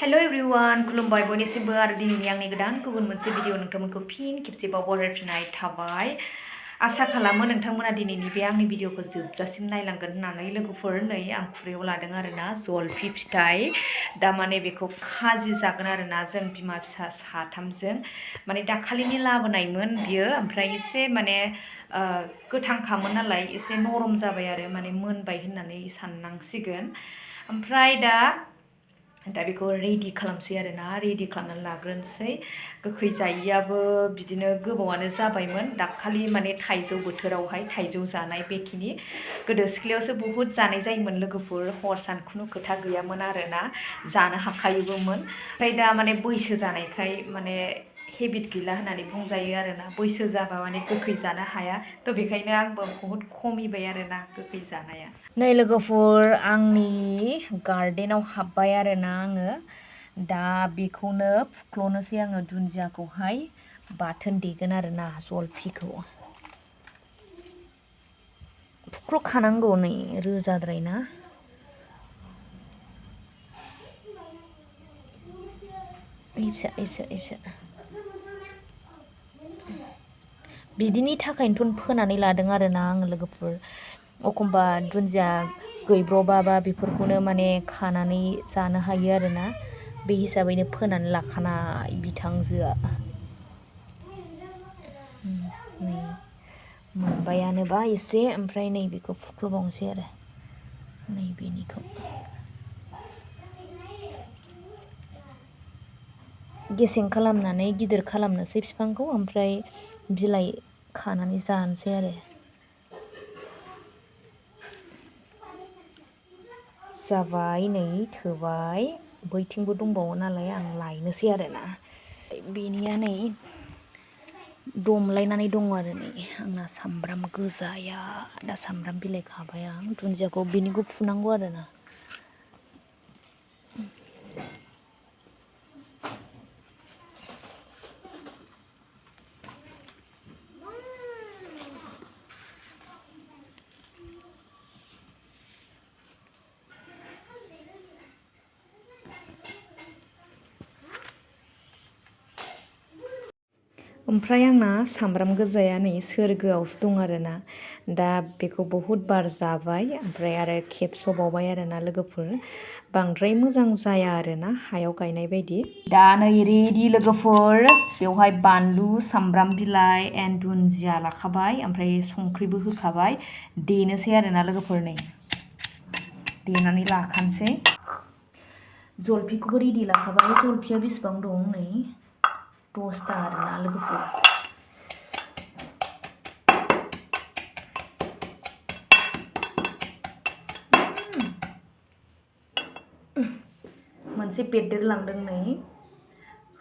hello everyone खुलुमबाय बयनिसिमबो आरो दिनैनि आंनि गोदान गुबुन मोनसे भिडिअ नोंथांमोनखौ फिन खेबसेबाव बरायफिननाय थाबाय आसा खालामो नोंथांमोना दिनैनि बे आंनि भिडिअखौ जोबजासिम नायलांगोन होननानै लोगोफोर नै आं खुरैयाव लादों आरोना जलफि फिथाइ दा माने बेखौ खाजि जागोन आरोना जों बिमा फिसा साथामजों माने दाखालिनि लाबोनायमोन बियो ओमफ्राय एसे माने गोथांखामोन नालाय एसे नरम जाबाय आरो माने मोनबाय होननानै साननांसिगोन ओमफ्राय दा बेखौ रेडि खालामसै आरोना रेडि खालामनानै लाग्रोनोसै गोखै जायैयाबो बिदिनो गोबावानो जाबायमोन दाखालि माने थाइजौ बोथोरावहाय थाइजौ जानाय बेखिनि गोदो सिख्लायावसो बहुद जानाय जायोमोन लोगोफोर हर सान खुनु खोथा गैयामोन आरोना जानो हाखायोबोमोन ओमफ्राय दा माने बैसो जानायखाय माने हेबिट गैला होननानै बुंजायो आरोना बैसो जाबा माने गोखै जानो हाया थ' बेखायनो आंबो बहुद खमिबाय आरोना गोखै जानाया नै लोगोफोर आंनि गार्डेनाव हाबबाय आरोना आङो दा बेखौनो फुख्ल'नोसै आङो दुन्दियाखौहाय बाथोन देगोन आरोना जलफिखौ फुख्ल'खानांगौ नै रोजाद्राय ना फिसा बिदिनि थाखायनोथ' फोनानै लादों आरोना आङो लोगोफोर एखमबा दुन्दिया गैब्रबाबा बेफोरखौनो माने खानानै जानो हायो आरोना बे हिसाबैनो फोनानै लाखानाय बिथांजोआ नै मोनबायानोबा एसे ओमफ्राय नै बेखौ फुख्ल'बावनोसै आरो नै बेनिखौ गेसें खालामनानै गिदिर खालामनोसै बिफांखौ ओमफ्राय बिलाइ खानानै जानोसै आरो जाबाय नै थोबाय बैथिंबो दंबावो नालाय आं लायनोसै आरोना बेनिया नै दमलायनानै दङ आरो नै आंना सामब्राम गोजाया दा सामब्राम बिलाइ खाबाय आं दुन्दियाखौ बेनिखौ फुनांगौ आरोना ओमफ्राय आंना सामब्राम गोजाया नै सोरगोआवसो दं आरोना दा बेखौ बहुद बार जाबाय ओमफ्राय आरो खेबस'बावबाय आरोना लोगोफोर बांद्राय मोजां जाया आरोना हायाव गायनाय बायदि दा नै रेडि लोगोफोर बेवहाय बानलु सामब्राम बिलाइ एन्ड दुन्दिया लाखाबाय ओमफ्राय संख्रिबो होखाबाय देनोसै आरोना लोगोफोर नै देनानै लाखानोसै जलफिखौबो रेडि लाखाबाय जलफिया बेसेबां दं नै 10टा आरोना लोगोफोर मोनसे बेरदेरलांदों नै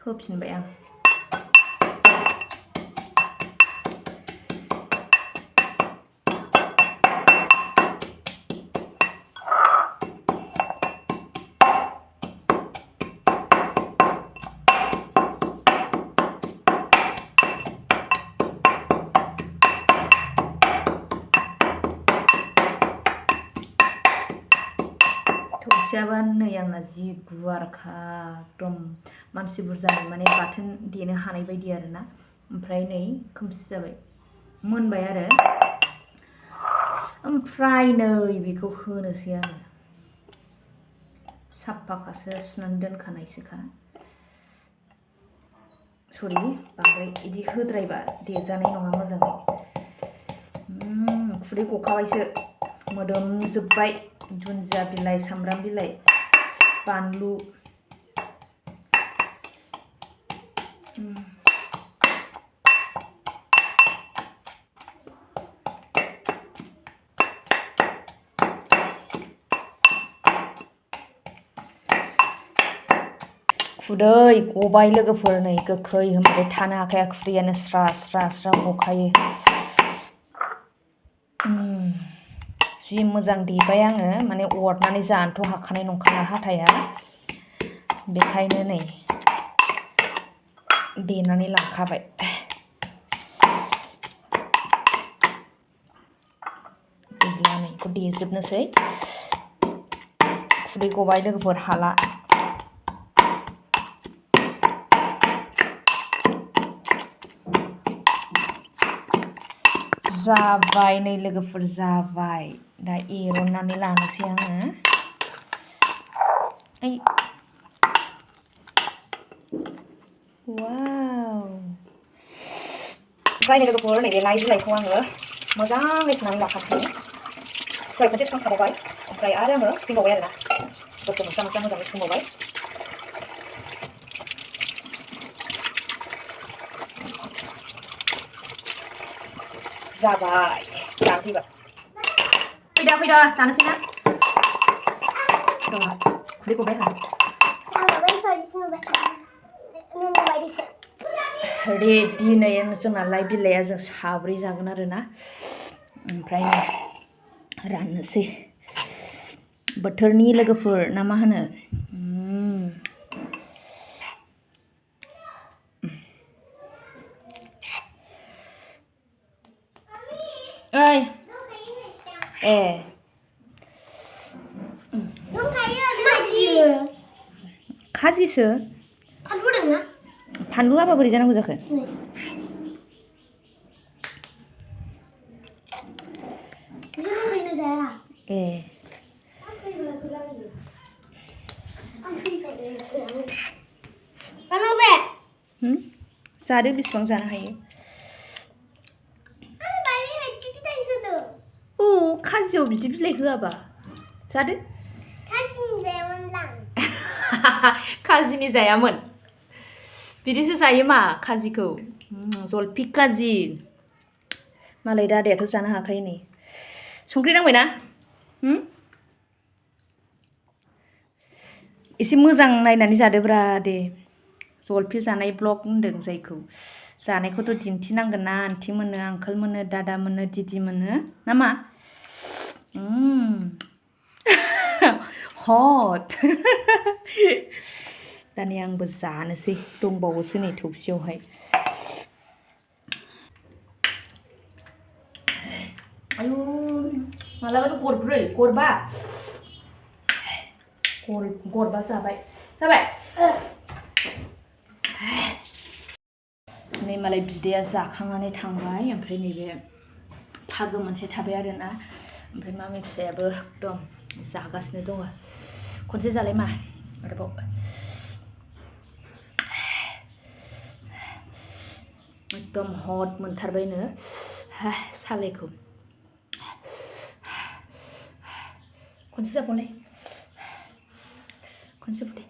होफिनबाय आं थोरसियाबा नै आंना जि गुवारखा एकदम मानसि बुरजानि माने बाथोन देनो हानाय बायदि आरोना ओमफ्राय नै खोमसि जाबाय मोनबाय आरो ओमफ्राय नै बेखौ होनोसै आङो साफाखासो सुनानै दोनखानायसोखा सरि बांद्राय बिदि होद्रायबा देजानाय नङा मोजाङै खुदै गखाबायसो मोदोमजोब्बाय दुन्दिया बिलाइ सामब्राम बिलाइ बानलु खुदै गबाय लोगोफोर नै गोखै होनबाथाय थानो हाखाया खुदैयानो स्रा स्रा स्रा गखायो जि मोजां देबाय आङो माने अरनानै जानोथ' हाखानाय नंखाला हाथाया बेखायनो नै देनानै लाखाबाय देब्ला नै बेखौ देजोबनोसै खुदै गबाय लोगोफोर हाला जाबाय नै लोगोफोर जाबाय दा एरननानै लानोसै आङो ओइ वाव ओमफ्राय नै लोगोफोर नैबे लाइ बिलाइखौ आङो मोजाङै सुनानै लाखासै दहाय खनसे सुखांखाबाय ओमफ्राय आरो आङो सुफिनबावबाय आरोना दसे मोजाङै सुफिनबावबाय जाबाय जानोसै एबार फैदा जानोसै ना खुदै गबाय आरो रेडि नै जोंना लाइ बिलाइया जों साब्रै जागोन आरोना ओमफ्राय राननोसै बोथोरनि लोगोफोर ना मा होनो ओइ ए खाजिसो फानलु होआबा बोरै जानांगौ जाखो ए जादो बेसेबां जानो हायो औ खाजियाव बिदि बिलाइ होआबा जादो खाजिनि जायामोन बिदिसो जायो मा खाजिखौ जलफि खाजि मालाय दादायाथ' जानो हाखायो नै संख्रि नांबायना एसे मोजां नायनानै जादोब्रा दे जलफि जानाय ब्लग होनदों जायखौ जानायखौथ' दिन्थिनांगोन ना आन्टि मोननो आंकोल मोननो दादा मोननो दिदि मोननो ना मा हट दानि आंबो जानोसै दंबावोसो नै थौसियावहाय आयु मालाबाथ' गरबा जाबाय नै मालाय बिदैया जाखांनानै थांबाय ओमफ्राय नैबे फागो मोनसे थाबाय आरोना ओमफ्राय मामि फिसायाबो एकदम जागासिनो दङ खनसे जालाय मा आरोबाव एकदम हट मोनथारबायनो सालायखौ खनसे जाबावलाय खनसे फुदे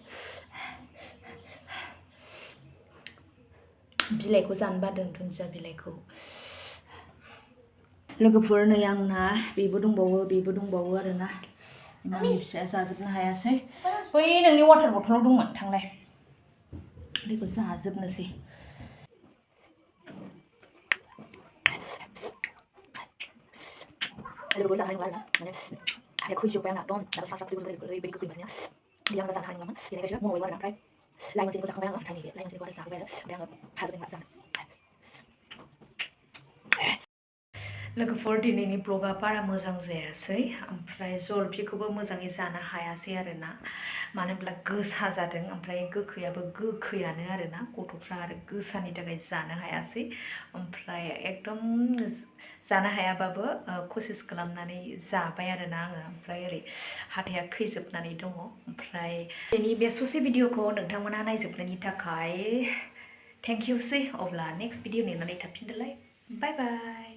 बिलाइखौ जानो बादों दुन्दिया बिलाइखौ लोगोफोर नै आंना बेबो दंबावो आरोना मामि फिसाया जाजोबनो हायासै बै नोंनि वाटार बथलाव दंमोन थांलाय बेखौ जाजोबनोसै लोगोफोर जानो हानाय नंला आरोना माने हाया खैजोब्बाय आंना एकदम दाबो सा ओरैबायदि गोखै माने बिदि आंबो जानो हानाय नङामोन बेनिखायसो बुंबायबो आरोना ओमफ्राय लाइ मोनसेखौ जाखांबाय आङो ओमफ्राय नैबे लाइ मोनसेखौ आरो जाबाय आरो ओमफ्राय आङो भाजों जानो लोगोफोर दिनैनि ब्लगा बारा मोजां जायासै ओमफ्राय जलफिखौबो मोजाङै जानो हायासै आरोना मानो होनब्ला गोसा जादों ओमफ्राय गोखैयाबो गोखैयानो आरोना गथ'फ्रा आरो गोसानि थाखाय जानो हायासै ओमफ्राय एकदम जानो हायाबाबो कसिस खालामनानै जाबाय आरोना आङो ओमफ्राय ओरै हाथाया खैजोबनानै दङ ओमफ्राय दिनैनि बे ससे भिडिअखौ नोंथांमोना नायजोबनायनि थाखाय थेंक इउसै अब्ला नेक्स्ट भिडिअ नेनानै थाफिनदोलाय बाय बाय